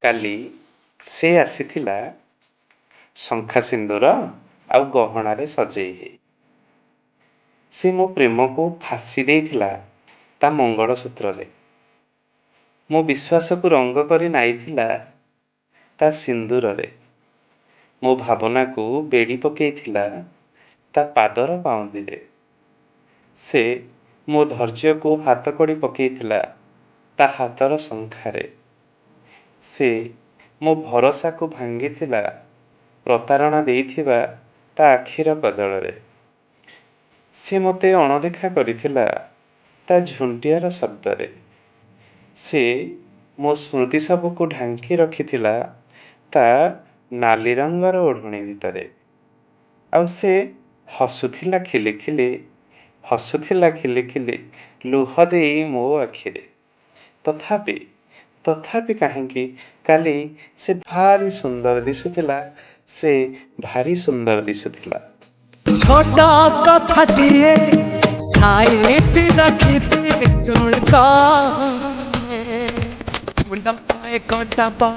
କାଲି ସେ ଆସିଥିଲା ଶଙ୍ଖା ସିନ୍ଦୁର ଆଉ ଗହଣାରେ ସଜେଇ ହେଇ। ସେ ମୋ ପ୍ରେମକୁ ଫାଶୀ ଦେଇଥିଲା ତା ମଙ୍ଗଳସୂତ୍ରରେ। ମୋ ବିଶ୍ୱାସକୁ ରଙ୍ଗ କରି ନାଇଥିଲା ତା ସିନ୍ଦୁରରେ। ମୋ ଭାବନାକୁ ବେଡ଼ି ପକେଇଥିଲା ତା ପାଦର ପାଉଁଜିରେ। ସେ ମୋ ଧୈର୍ଯ୍ୟକୁ ହାତକଡ଼ି ପକେଇଥିଲା ତା ହାତର ଶଙ୍ଖାରେ। ସେ ମୋ ଭରସାକୁ ଭାଙ୍ଗିଥିଲା ପ୍ରତାରଣା ଦେଇଥିବା ତା ଆଖିର କଜଳରେ। ସେ ମୋତେ ଅଣଦେଖା କରିଥିଲା ତା ଝୁଣ୍ଟିଆର ଶବ୍ଦରେ। ସେ ମୋ ସ୍ମୃତି ସବୁକୁ ଢାଙ୍କି ରଖିଥିଲା ତା ନାଲି ରଙ୍ଗର ଓଢ଼ଣୀ ଭିତରେ। ଆଉ ସେ ହସୁଥିଲା ଖିଲି ଖିଲି, ହସୁଥିଲା ଖିଲି ଖିଲି ଲୁହ ଦେଇ ମୋ ଆଖିରେ। ତଥାପି ତଥାପି କାହିଁକି କାଲି ସେ ଭାରି ସୁନ୍ଦର ଦିଶୁଥିଲା, ସେ ଭାରି ସୁନ୍ଦର ଦିଶୁଥିଲା। ଛୋଟ କଥାଟିଏ ସାଇତି ରଖିଛି ଶୁଣିକ, ମୁଣ୍ଡ କଟା।